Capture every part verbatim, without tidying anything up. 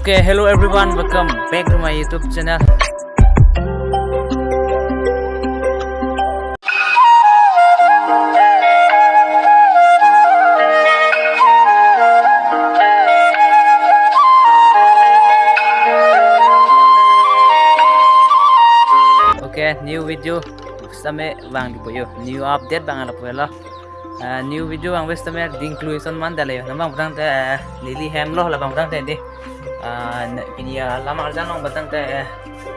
Okay, hello everyone, welcome back to my YouTube channel. Okay, new video sitame vangdi po yo, new update vang lapu lo. Ah, new video vangve sitame dingklu ison man dale yo. Labang putangte, eh, neli hem lo labang putangte dei. Ah, ne-, pini alam arjan long putangte, eh,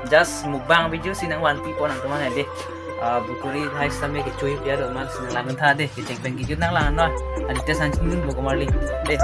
just mukbang video si nangvanpi po nangtumphan dei. Ah, bukuri hai sitame kechui pia do man si nanglang tha dei. Kecheng pen kejut nanglang non. Aditya Sanchin Bokomarli dei.